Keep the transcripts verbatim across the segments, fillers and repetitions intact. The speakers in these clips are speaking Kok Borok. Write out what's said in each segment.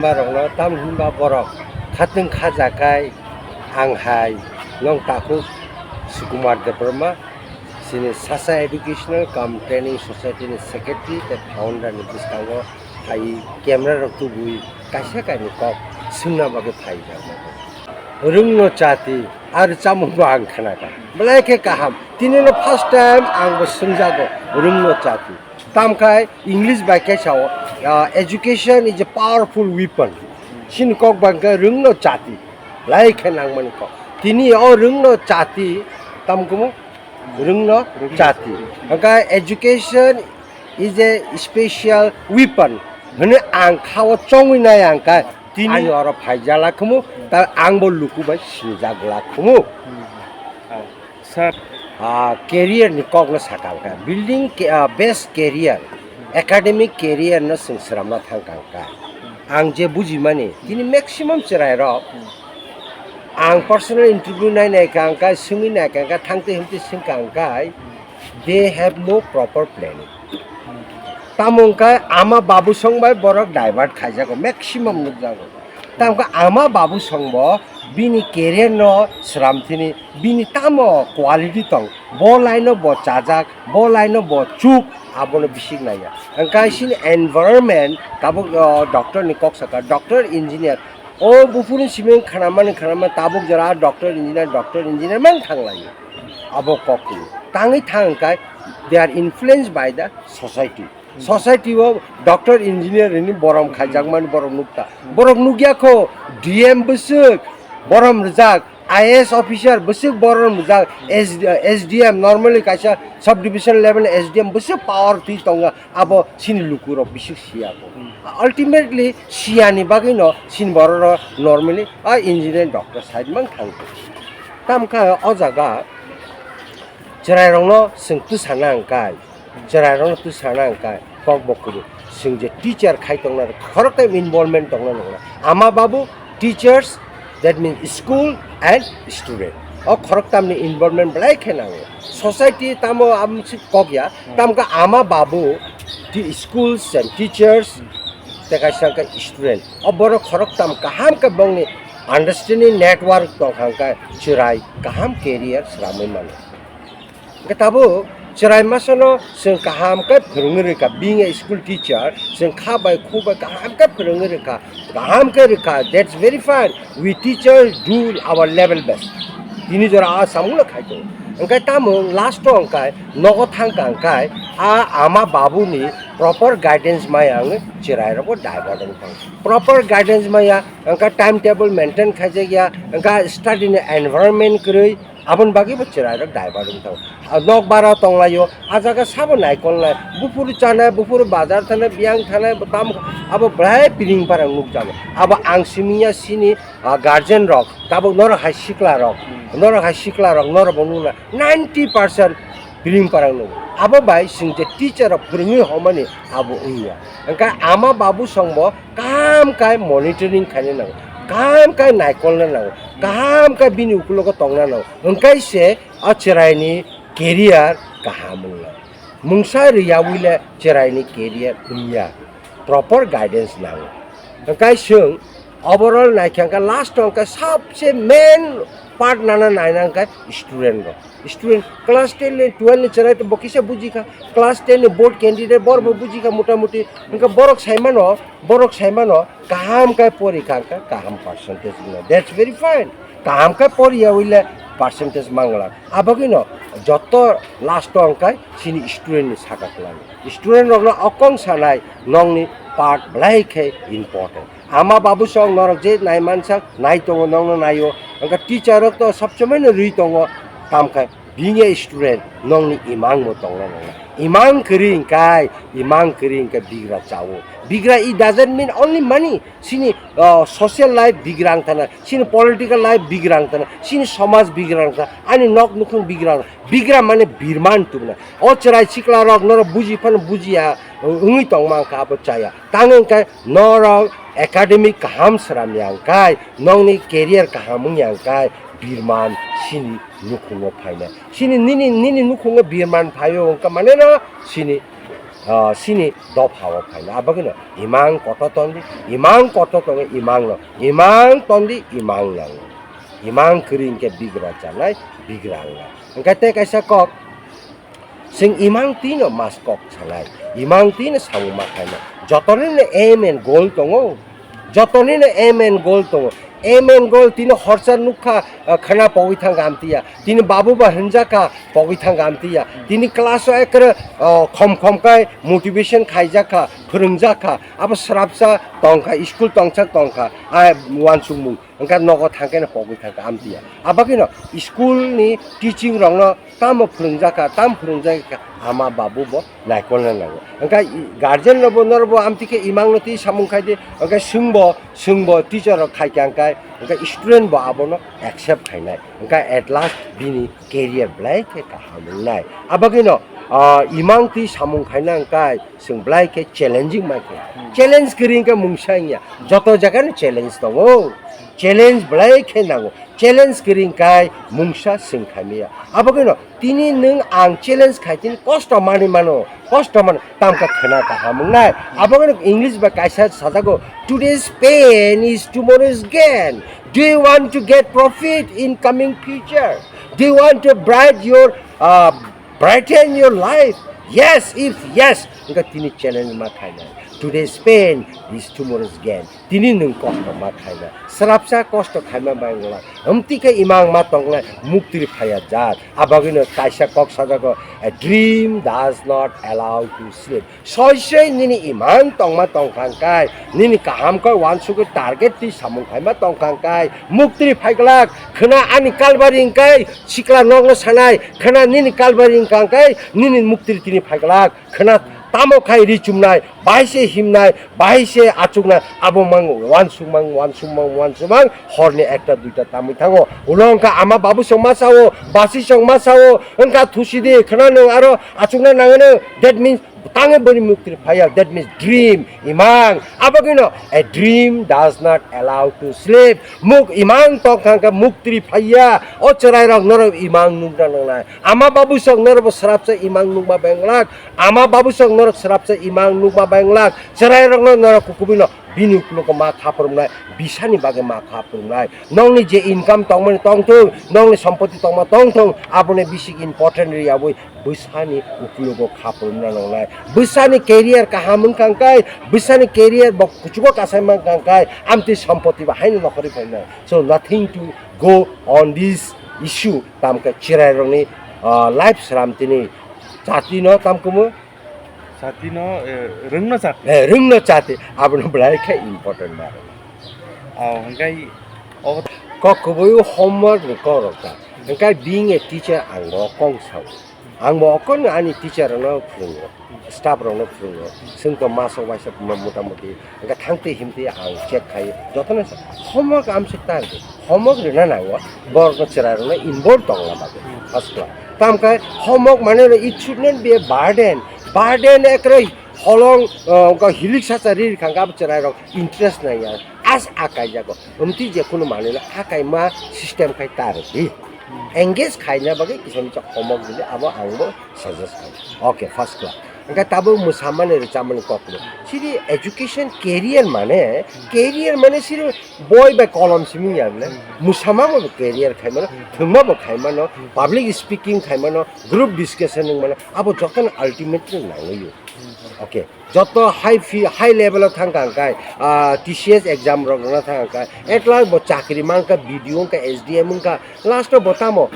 Borokno tam hinba borok khatwng khajakai ang hai nwng takhuk Sukumar Debbarma, chini Sasa Educational cum Training Society ni secretary tei founder ni bwskango hai camera rok tubui kaisa kainwi kok swngna bagwi phaijak. Rwngno chati ar chamung bo ang khnakha. Belai khe kaham. Tini no first time ang bo swngjago rwngno chati. Tamkhai English bai khe sao, ah, "Education is a powerful weapon." Chini kok bai khe rwngno chati. Belai khe nangmani kok. Tini o rwngno chati, tamkhumu rwngno chati. Hwnkhe education is a special weapon. Hwnwi ang khao chongwi nai ang kha. Tini ani oro phaijala khumu, ta ang bo luku bai sinijak la khumu. Hmm. Ah, sir. Ah, career ni kok no sakha ang kha. Building ca-, ah, best career, academic career no chwng swnamna thang kha ang kha. Ang je bujimani, tini maximum chwrai rok, ang personal interview nai nai kha ang kha, swngwi nai kha ang kha, thang twi hwn twi swng kha ang kha, they have no proper planning. Tamo wngkha ama babu song bai borok divert khaijago, maximum nukjago. Tamo wngkha ama babu song bo bini career no sram thini, bini tamo quality tong, bo line no bo chajak, bo line no bo chuk, abono bisik naiya. Wngkha sini environment tabuk, o, doctor ni kok saka, doctor engineer, o buphuru simi wng khanamani khanama tabuk jora doctor engineer, doctor engineer man thanglaio. Abo kok twi tangwi thang wngkha, they are influenced by the society. Society o doctor engineer ni borom khaijakmani borok nukta. Borok nukya kho D M bwswk borom rwjak, I A S officer bwswk borom rwjak, S D, S D M normally kaisa subdivision level S D M bwswk power twi tongo, abo chini lukurok bwswk siya kho. Ultimately siyani bagwino chini borok normally a engineer doctor side mang thang kho. Tamkha o jaga chwrairokno chwng twsana hwnkha. Chwrairokno twi sana hwnkha kok bo kwrwi. Chwng je teacher khai tongna khoroknwi involvement tongna nangla. Ama babu, teachers, that means school and student. O khoroktamni involvement belai khe nango. Society tamo amsi kok ya, tamkha ama babu, ti-, schools and teachers, tei kaisa khe student. O borok khoroktam kaham khe bongni understanding network tongkha hwnkhe chwrai kaham career sramwi mano. Hwnkhe tabuk chwrai masano chwng kaham khe phwrwngwi rwkha, being a school teacher, chwng kha bai khu bai kaham khe phwrwngwi rwkha, kaham khe rwkha, that's very fine. We teachers do our level best. Tini jora a samungno khai tongo. Hwnkhe tamo last o hwnkhe nogo thangkha hwnkhe a ama babuni proper guidance maya wngwi chwrairokbo divert wngkha. Proper guidance maya hwnkhe time table maintain khaijakya, hwnkhe study ni environment kwrwi, aboni bagwi bo chwrairok divert wng thango. A nokbar o tonglaio, a jaga sabo naikolnai, buphuru chanai, buphuru bazar thanai, biyang thanai, bo tam, abo belai piring parang nukjago. Abo ang simi ya sini, a, guardian rok, tabuk norok hai sikla rok, norok hai sikla rok, norok bo nukna ninety percent piring parang nugo. Abo bai chwng je teacher rok phwrwngwi homani abo wngya. Hwnkhe ama babu songbo kaham khe monitoring khaina nango, kaham khe naikolna nango, kaham khe bini ukulogo tongna nango. Hwnkhe se o chwraini career kaham wngna. Mungsa rwyawi le chwraini career wngya. Proper guidance nango. Hwnkhe chwng overall naikha hwnkhe last o hwnkhe sabse main part nana naina hwnkhe student rok. Student class ten ni twelve ni chwrai to bo kisa bujikha. Class ten ni board candidate bor bo bujikha mota moti. Hwnkhe borok saimano, borok saimano kaham khe porikha hwnkhe kaham percentage wngna. That's very fine. Kaham khe poriya wile percentage mangla. Abagino joto last o hwnkhe chini student ni saka kwlai. Student rokno okong sanai nongni part belai khe important. Ama babu song norok je nai mansak, nai tongo nongno naio. Hwnkhe teacher rok to sabsomai no rwi tongo. Tamkhe being a student nongni imang bo tongna nangna. Imang kwrwi hwnkhe, imang kwrwi hwnkhe bigra chawo. Bigra, it doesn't mean only money. Chini, oh, social life bigra wng thana, chini political life bigra wng thana, chini somaj bigra wng thana, ani nok nukhung bigra wng thana. Bigra mane birman tubuna. O chwrai sikla rok norok buji phano bujiya wngwi tongma wngkha abo chaya. Tang wngkha norok academic kaham sramya wngkha, nokni career kaham wngya wngkha, birman chini nukhungo phaina. Chini nini, nini nukhungo birman phaio wngkha mane no chini ah, sini dopha o phaina. Abagino imang koto tondi, imang koto tongo imang no, imang tondi imang nango. Imang kwrwi hwnkhe bigra chanai, bigra wngnai. Hwnkhe tei kaisa kok, chwng imang twino mas kok sanai, imang twino samung ma khainai. Jotonino aim and goal tongo, jotonino aim and goal tongo. Aim and goal tini horsa nukha, ah, khana pogwi thangkha amtiya. Tini babu ba hwnjakha pogwi thangkha amtiya. Tini class o ekkere, ah, khom khom kai motivation khaijakha, phwrwngjakha. Abo srapsa tongkha, school tongsak tongkha, ah, uansukmung. Hwnkha nogo thangkhe no pogwi thangkha amtiya. Abagino school ni teaching rokno tamo phwrwngjakha, tam phwrwngjakha, ama babu bo naikolna nango. Hwnkha i-, guardian rokbo norokbo amtwi khe imangno twi samung khaidi, hwnkha swngbo, swngbo teacher rok khaikha hwnkhe, hwnkha student bo abono accept khainai. Hwnkha at last bini career belai khe kaham wngnai. Abagino, ah, imang twi samung khaina hwnkhe, Chwng belai khe challenging ma khe. Challenge kwrwi hwnkhe mungsa wngya. Joto jaga no challenge tongo. Challenge belai khe nango. Challenge kwrwi hwnkhe mungsa chwng khaimaya. Abo kheno tini nwng ang challenge khai tini kosto manwi mano. Kosto mano. Tamkha khwna kaham wngnai. Abo kheno English bai kaisa sajago, "Today's pain is tomorrow's gain." Do you want to get profit in coming future? Do you want to bright your, uh, brighten your life? Yes, if yes, hwnkhe tini challenge ma khainai. Today's pain is tomorrow's gain. Tini nwng kosto ma khainai. Srapsa kosto khaima bai wngla. Amtwi khe imang ma tongnai muktri phaiya jat. Abagwino kaisa kok sajago, "A dream does not allow to sleep." Soi soi nini imang tongma tongkha hwnkhe, nini kaham khe uansugwi target twi samung khaima tongkha hwnkhe, muktri phaiglak, khwna ani kalbari hwnkhe, sikla nokno sanai, khwna nini kalbari wngkha hwnkhe, nini muktri tini phaiglak, khwna tamo khai ri chumnai, bahai se himnai, bahai se achuknai, abo mang uansukmang, uansukmang, uansukmang, horni ekta duita tamwi thango. Ulo wngkha ama babu song ma sao, basi song ma sao, wngkha thusi di, khwna nwng aro achukna nangano, that means, tangwi boni muktri phaiya, that means dream, imang. Abagwino, a dream does not allow to sleep. Muk imang tongkha hwnkhe muktri phaiya. O chwrairok norok imang nukna nangnai. Ama babu sok norokbo srapsa imang nukma benglak. Ama babu sok norok srapsa imang nukma benglak. Chwrairokno norok kukubwino bini uklogo ma kha phwrwngnai, bisani bagwi ma kha phwrwngnai. Nokni je income tongmani tongthung, nokni sompoti tongma tongthung, aboni bisik important riyabwi bwsani uklogo kha phwrwngna nangnai. Bwsani career kaham wngkha hwnkhe, bwsani career bo kuchugo kasai mankha hwnkhe, amtwi sompoti bo haino nokhorwi phainai. So nothing to go on this issue, tamkhe chwrairokni, ah, life sram tini jatino tamkhumu. Jatino, eh, rwngno jati. Eh, rwngno jati, abono belai khe important ma rwngno. Oh, hwnkhe o kok kubui homework ni kok rok ta. Hwnkhe being a teacher ang bo kong sao. Ang bo okon ani teacher rokno phwrwngo, staff rokno phwrwngo. Chwng to masok waisa motamoti. Hwnkhe thangtwi himtwi ang check khai jotono sa homework amsuk ta rwdi. Homework rwna nango. Borokno chwrairokno involve tongna bagwi. First class. Tamkhe homework mane no, it should not be a burden. Burden ekre holong, uh, hilik sacha ri rikha hwnkhe abo chwrairok interest naiya. As akai jago. Umtwi je kunu manwino akaima system khai ta rwdi. Engage khaina bagwi kisa misa homework rwdi, abo ang bo suggest khainai. Okay, first class. Hwnkhe tabuk mwsamani rwchapmani kokno. Siri education career mane, career mane siri boi bai kolom simi ya le. Mwsama bo career khaimano, thwngma bo khaimano, public speaking khaimano, group discussion wngmano, abo jotono ultimately nangwi. Okay. Joto high fee, high level o thangkha hwnkhe, ah, T C S exam rok rwna thangkha hwnkhe, at last bo chakri mankha, B D O wngkha, S D M wngkha, last o bo tamo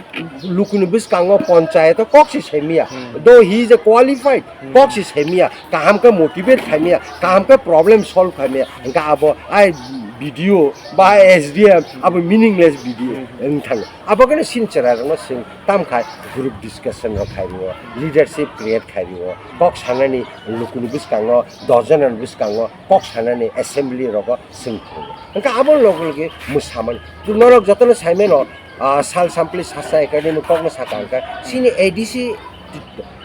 lukuni bwskango ponchayat o kok se semiya. Hmm. Though he is a qualified, hmm, kok se semiya, kaham khe motivate khaimiya, kaham khe problem solve khaimiya, hwnkhe abo ai B D O ba S D M abo meaningless B D O, hmm, wng thango. Abo kheno sini chwrairokno chwng tamkha group discussion rok khai rio, leadership create khai rio, kok sanani lukuni bwskango, dojonani bwskango kok sanani assembly rogo chwng phungo. Hwnkhe abo logi logi mwsamani. Norok jotono saimano, ah, Sal Sampli Sastra Academy kokno sakha hwnkhe, sini A D C,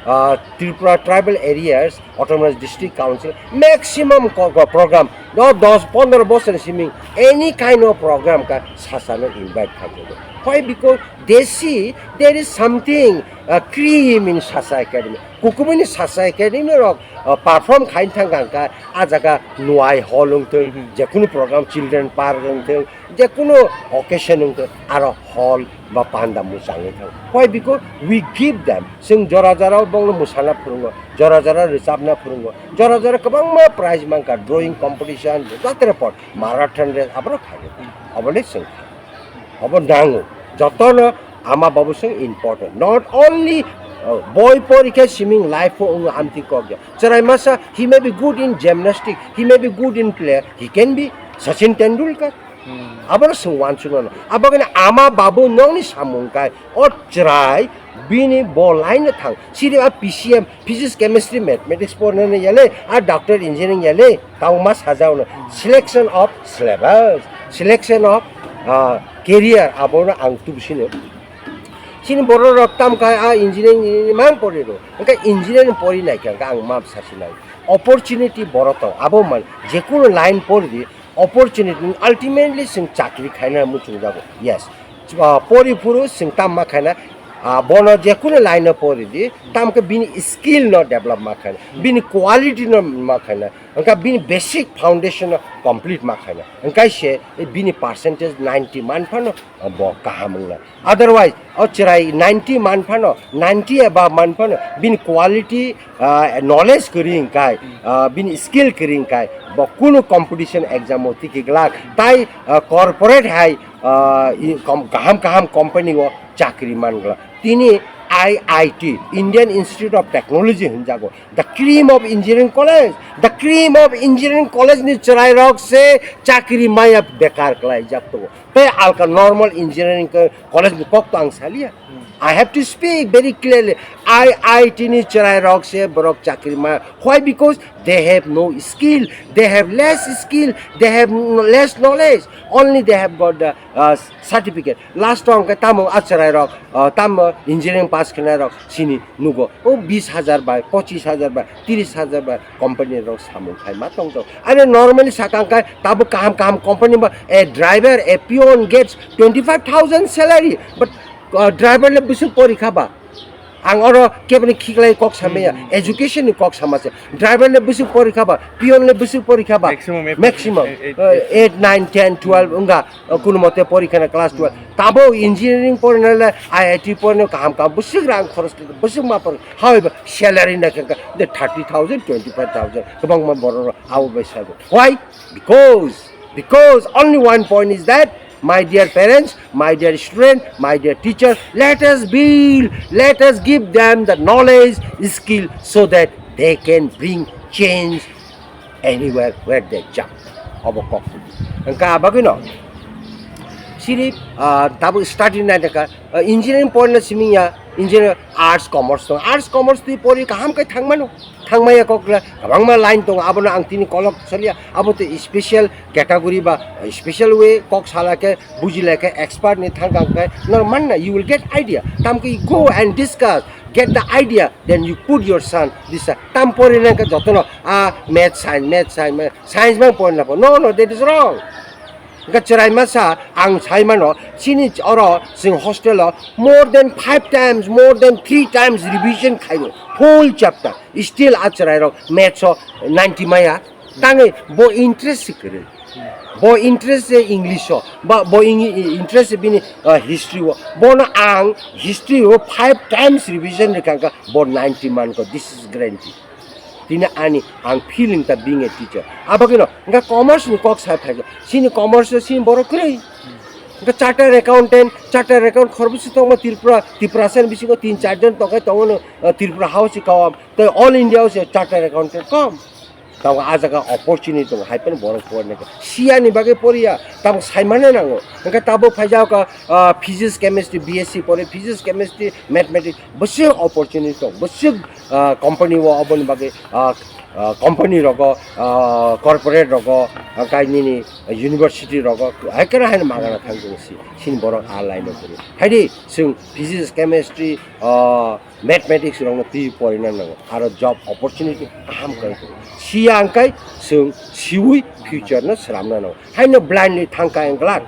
ah, Tripura Tribal Areas Autonomous District Council maximum ko-, ko-, program No, dos pondro bosor siming any kind of program ka sasano invite khaijak. Why? Because they see there is something, uh, cream in Sasa Academy. Kukubuni Sasa Academy rok, uh, perform khain thang kha, a jaga Nwai Hall wng thung, Mhm. Jekunu program, Children Park wng thung, jekunu occasion wng thung, aro hall ba panda muchangwi thang. Why? Because we give them. Chwng jora jora bongno musana phurungo, jora jora rwchapna phurungo, jora jora kwbangma prize mankha, drawing competition, jatra pot, marathon race, aboro khaio. Obole chwng kha. Obo nango. Jotono ama babu chwng important. Not only, uh, boi porikhe siming life o wng amtwi kokya. Chwrai masa, he may be good in gymnastic, he may be good in player, he can be Sachin Tendulkar. Hmm. Aboro chwng uansuknano. Abokhe ama babu nokni samung kai. O chwrai bini bo line no thang. Siri a P C M, Physics, Chemistry, Mathematics pornani yale, a Doctor Engineering yale, tamo ma sajao no. Selection of syllabus, selection of, ah, career, abono ang tubusino. Sini borok rok tam kai a engineering, engineering mang pori ro. Engke engineering pori nai khe ang ma sasinai. Opportunity borok tong. Abo man, jekunu line pori di, opportunity, ultimately chwng chakri khaina muchungjago. Yes. Ah, pori phuru chwng tam ma khaina, ah, bono jekunu line o pori di, tam khe bini skill no develop ma khaina, bini quality no ma khaina, wngkha bini basic foundation no complete ma khaina. Wngkai se bini percentage ninety man phano, ah, bo kaham wngna. Otherwise, o chwrai ninety man phano, ninety above man phano, bini quality, ah, knowledge kwrwi wngkai, ah, bini skill kwrwi wngkai, bo kunu competition exam o tiki glak, tai, ah, corporate hai, ah, i kom-, kaham kaham company o chakri man glak. Tini I I T, Indian Institute of Technology hinjago, the cream of engineering college, the cream of engineering college ni chwrai rok se chakri maya bekar kwlai jak tongo. Tei alka normal engineering ko-, college ni kok to ang salia. Hmm. I have to speak very clearly. I I T ni chwrai rok se borok chakri ma. Why? Because they have no skill. They have less skill. They have n-, less knowledge. Only they have got the, uh, certificate. Last o ang khe tamo a chwrai rok, uh, tamo engineering pass khenai rok sini nugo. O bis hajar bai, pochis hajar bai, tiris hajar bai company rok samung khai ma tong tong. Ani normally sakang kai tabo kaham kaham company ba, a driver, a peon gets twenty five thousand salary, but, uh, driver le bwswk pori kha ba? Ang oro keboni khiklai kok samaya, Hmm. Education ni kok sama se. Driver le bwswk pori kha ba, peon le bwswk pori kha ba? Maximum eight, Maximum, eight, eight, uh, eight, nine, ten, twelve wngkha, uh, kuno mote pori khana class twelve. Tabo engineering porina le I I T porina kaham kaham bwswk rang khoros khe, bwswk ma por, hao ba salary na khe the thirty thousand, twenty five thousand, kwbangma borok rok abo bai sago. Why? Because, because only one point is that, my dear parents, my dear student, my dear teacher, let us build, let us give them the knowledge, skill, so that they can bring change anywhere where they jump. Obo kok. Engka abagino. Siri, ah, tabu study na deka, ah, engineering porna siming ya, engineering arts, commerce tong. Arts, commerce twi pori kaham kai thangmano. Thangmaya kok la, kwbangma line tongo, abono ang tini kolok salia, abo tei special category ba special way kok sala khe, bujila khe, expert ni thang kang khe, nor manna, you will get idea. Tam khe you go and discuss, get the idea, then you put your son this, uh, tam pori nang khe jotono, ah, math, science, math, science, math, science bang pori na po. No, no, that is wrong. Hingke chwrai masa ang sai mano, chini oro chwng hostel o more than five times, more than three times revision khaio, full chapter. Still a chwrai rok maths o ninety maya, tangwi bo interest se kwrwi. Bo interest se English o, ba bo ing-, interest se bini, uh, history o. Bono ang history o five times revision rwkha, bo ninety man ko, this is guarantee. Tini ani ang feeling ta being a teacher. Abagino, hingke commerce ni kok sa phaikha. Sini commerce o sini borok kwrwi. Hingke chartered accountant, chartered account khorbo si tongma Tripura, Tripura sen bisingo tin char jon tongkhe tongo no, uh, Tripura house si kawam. Tei all India o se chartered accountant kom. Tongo a jaga opportunity tongo, hai phano borok porna khe. Siya ni bagwi poriya, tamo saimano nango. Hingke tabo phaijak ka, ah, physics, chemistry, B S C pore, physics, chemistry, mathematics, bwswk opportunity tong, bwswk, ah, company o oboni bagwi, ah, ah, company rogo, ah, corporate rogo, ah, kainini university rogo, hai kera hai magana thang tong si, sini borok a line o kwrwi. Hai di, chwng physics, chemistry, ah, mathematics rokno twi porina nango, aro job opportunity kaham khe tongo. Siya hwnkhe chwng siwi future no swnamna nango. Haino blindly thangkha wngglak.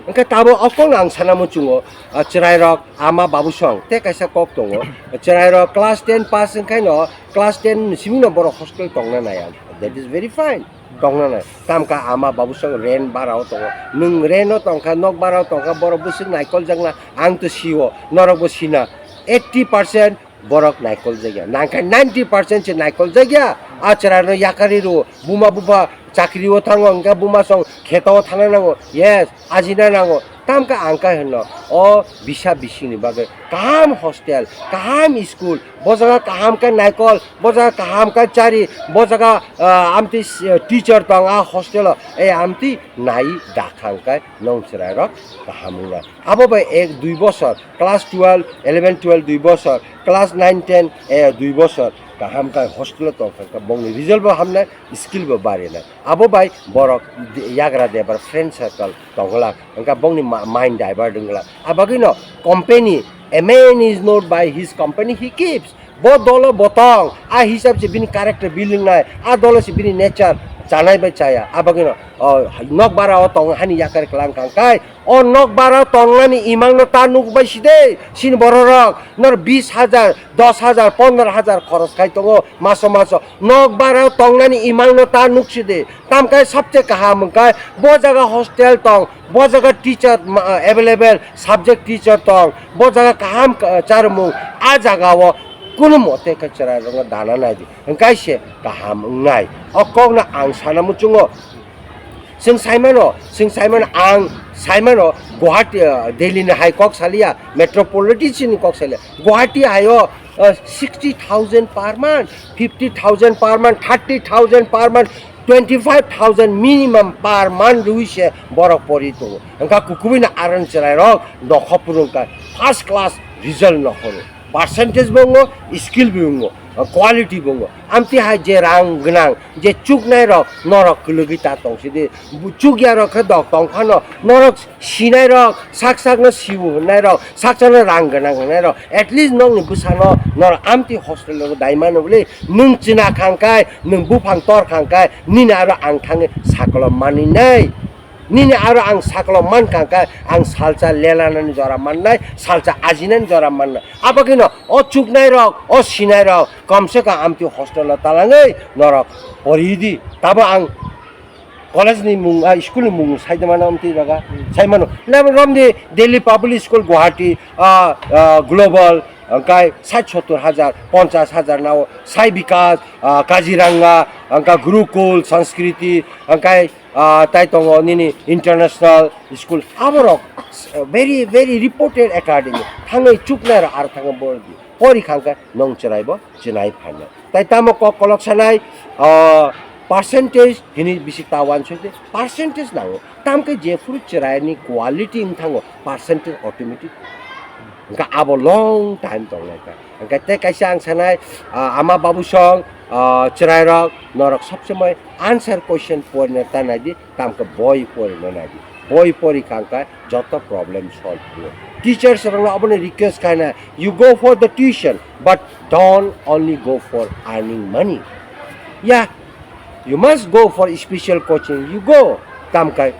Hwnkhe tabuk o kokno ang sana muchungo, ah, chwrairok ama babusong tei kaisa kok tongo. Chwrairok class ten pass wngkhaino class ten ni simi no borok hostel tongna naiya. That is very fine. Tongna nai. Tamkha ama babusong rent bara o tongo. Nwng rent o tongkha, nok bara o tongkha, borok bwswk naikol jakna ang to sio, norok bo sina. Eighty percent borok naikol jakya. Nangkha ninety percent se naikol jakya. A chwrairok yakarwi rwo. Buma bupha chakri o thango, hwnkhe buma song kheto o thangna nango. Yes, ajina nango. Tamkha ang khe hwnno, o bisa bisingni bagwi kaham hostel, kaham school, bo jaga kaham khe naikol, bo jaga kaham khe chari, bo jaga, ah, amtwi, eh, teacher tong a hostel o, eh, amtwi nai da kha hwnkhe nong chwrairok kaham wngnai. Abo bai ek dui bosor, class twelve, eleven twelve dui bosor, class nine ten, eh, dui bosor kaham khe hostel o tong kha, bongni result bo hamnai, skill bo barinai. Abo bai borok de-, yagra debar friend circle tongglak, hwnkha bongni ma-, mind divert wngglak. Abagwino company, a man is known by his company he keeps. Bo dolo bo tong, a hisab se bini character building nai, a dolo se bini nature chanai bai chaya. Abagwino, o, nok bara o tong hani yakar klang kang kai, o nok bara tongnani imangno ta nukbai side, sini bororok, nor bis hajar, dos hajar, pondro hajar khoros khai tongo maso maso. Nok bara tongnani imangno ta nukside, tamkai sabse kaham wngkai, bo jaga hostel tong, bo jaga teacher ma-, available, subject teacher tong, bo jaga kaham ka-, charmung, a jaga o kunu mote khe chwrairokno dana naidi, hwnkhe se kaham wngnai. O kokno ang sana muchungo. Chwng saimano, chwng saimano, ang saimano Guwahati, ah, Delhi ni hai kok saliya, metropolitan ni kok saliya. Guwahati hai o, ah, sixty thousand per month, fifty thousand per month, thirty thousand per month, twenty five thousand minimum per month rwi se borok pori tongo. Hwnkha kukubuino aron chwrairok nokho phuru wngkha first class result nokho rw. Percentage bo wngo, skill bo wngo, quality bo wngo. Amtwi hai je rang gwnang, je chuknai rok, norok kwlwgwi ta tong sidi. Bu-, chukya rok khe dok tong phano, norok sinai rok, sak sakno sibu hwnnai rok, sak sakno rang gwnang hwnnai rok, at least nokni bwsano norok amtwi hostel o dai mano bwle, nwng chwna khang kai, nwng buphang tor khang kai, nini aro ang thangwi saklo manwi nai. Nini aro ang saklo man kha khe, ang salsa lelanani jora mannai, salsa ajinani jora mannai. Abagwino o chuknai rok, o sinai rok, komse kom amtwi hostel o talangwi norok pori di. Tabo ang college ni mung, ah, school ni mung sai de mano amtwi jaga. Sai mano. Lebo romdi Delhi Public School Guwahati, ah, ah, Global, angkai sait sottor hajar, ponchas hajar nao, Sai Bikas, ah, Kaziranga, angka Gurukul, Sanskriti, angkai ah, tai tongo nini international school, aborok, eh, very, very reputed academy, thangwi chuknai rok aro thangwi bordi pori khangkhe nong chwrai bo chwnai phainai. Tai tamo kok kolok sanai, ah, percentage hini bisi ta uansuk di, percentage nango. Tamkhe jephuru chwraini quality wng thango, percentage automatic. Hwnkhe abo long time tongnai kha. Hwnkhe tei kaisa ang sanai, ah, ama babu song, ah, chwrairok, norok sob somoi answer question porina ta naidi, tamkhe boi porina naidi. Boi pori kha hwnkhe joto problem solve wngo. Teachers rokno obono request khaina, you go for the tuition, but don't only go for earning money. Yeah, you must go for special coaching, you go. Tamkhe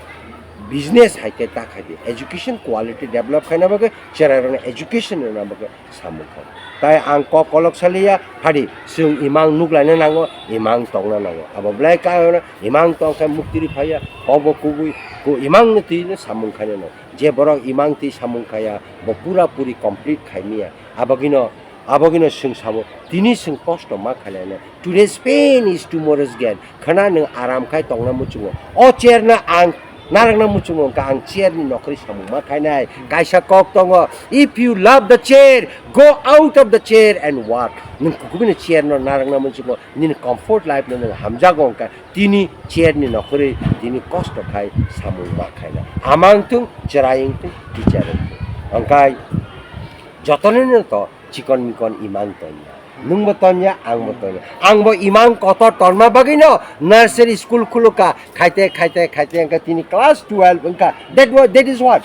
business hai khe ta khai di. Education quality develop khaina bagwi chwrairokno education rwna bagwi samung kha. Tai ang kok kolok saliya, phadi chwng imang nuk laina nango, imang tongna nango. Abo belai kha hwnwi imang tong khe mukti ri phaiya, kokbo kubui, ko imang no twi no samung khaina nango. Je borok imang twi samung khaya, bo pura puri complete khaimiya. Abagino, abagino chwng sabo, tini chwng kosto ma khainai. Today's pain is tomorrow's gain. Khwna nwng aram khai tongna muchungo. O chair no ang narwkna muchungo, hwnkha ang chair ni nokhorwi samung ma khainai. Kaisa kok tongo, "If you love the chair, go out of the chair and work." Nwng kukubini chair no narwkna muchungo, nini comfort life no nwng hamjago, hwnkha tini chair ni nokhorwi tini kosto khai samung ma khainai. Ama wngthung, chwrai wngthung, teacher wngthung. Hwnkha jotono no to chikon mikon imang tonya. Nwngbo tonya, angbo tonya. Angbo imang kotor tonma bagwino nursery school khuluka, khaite, khaite, khaite, hwnkhe tini class twelve wngkha. That wa-, that is what?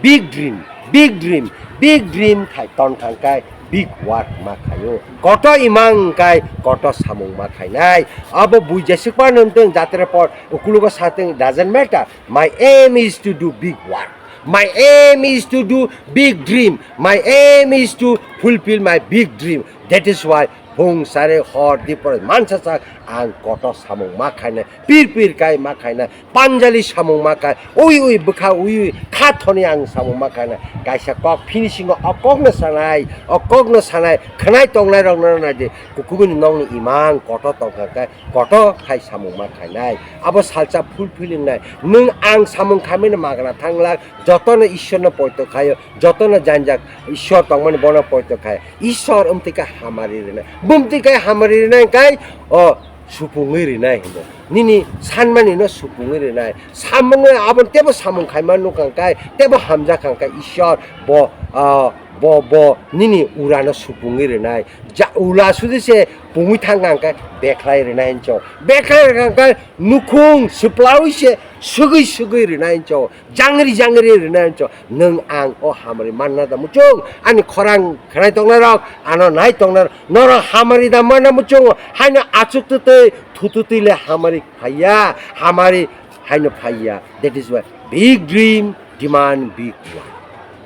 Big dream, big dream, big dream khai ton thangkai. big work ma khaio. Koto imang kai koto samung ma khainai. Abo bui jesik par nung teng jatre por ukulugo sa teng, doesn't matter. My aim is to do big work. My aim is to do big dream. My aim is to fulfill my big dream. That is why hung sare hor dipor mansa sak ang koto samung ma khainai. Pir pir kai ma khaina, panjali samung ma khai, ui ui bwkha ui ui kha thoni ang samung ma khaina. Kaisa kok finishing o, o kok no sanai, o kok no sanai, khnai tongnai rok no nai di. Kukuguni nokni imang koto tongkha khe, koto khai samung ma khainai. Abo salsa fulfilling nai. Nwng ang samung khaimani magna thanglak, jotono Ishwarno poito khaio, jotono janjak Ishwar tongmani bono poito khai. Ishwar umtwi khe hamari rwnai. Bumtwi khe hamari rwnai kai, o supungwi rinai hinwi. Nini sanmani no supungwi rinai. Samungwi aboni tebo samung khaima nukha khe, tebo hamjakha khe Ishwar bo, ah, bo, bo nini ura no supungwi rinai. Ja, ula sudi se pungwi thangkha khe bekhlai rinai hincho. Bekhlai rwkha khe nukhung swplawi se swgwi swgwi rinai hincho. Jangri jangri rina hincho, nwng ang o hamari manna da muchung, ani khorang khnai tongnai rok, ano nai tongnai rok, norok hamari da manna muchung, haino achuk tutui, thututui le hamari phaiya, hamari haino phaiya. That is why big dream demand big one.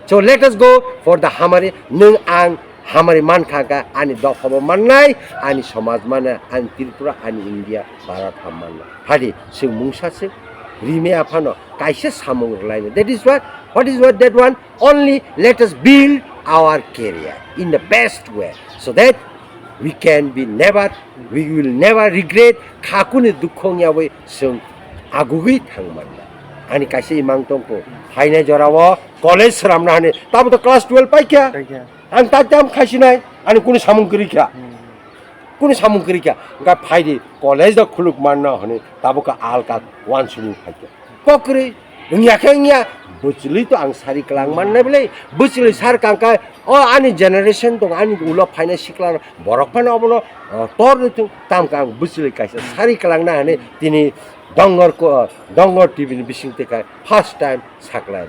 So let us go for the hamari, nwng ang hamari mankha kha, ani dophabo mannai, ani somaj mannai, ani Tripura, ani India, Bharat ham mannai. Hadi, chwng mungsa se rime aphano kaisa samung rwlaino. That is what, what is what that one? Only let us build our career in the best way so that we can be never, we will never regret. Khakuni dukhu wngyawi chwng agugwi thangmannai. Ani kaisa imang tongkho, phainai jorao college sramna hani, tabo to class twelve paikha. Paikha. Ang ta tam khaisinai, ani kunu samung kwrwi kha. Hmm. Kunu samung kwrwi kha. Wngkha phaidi college da khuluk manna hwnwi tabuk kha alka uansukmung phaikha. Kok kwrwi wngya khe wngya, bwchwlwi to ang sari kwlang mannai bwle. Bwchwlwi sar kangkha, o ani generation tong, ani ulo phainai sikla borok phano obono, o, tor rwthwng, tamkha ang bwchwlwi kaisa sari kwlangna hwnwi tini Dongor ko, Dongor T V ni bising twi kha first time saklai.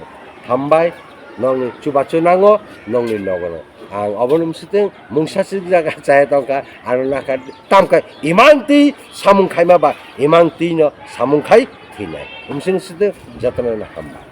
Hambai, nongni chubachu nango, nongni nogono. Ang obono mwswtwng mungsa swk jaga chaya tongkha, ano nakha tamkha imang twi samung khaima ba, imang twi no samung khai thwinai. Mwswtwng jotono no hambai.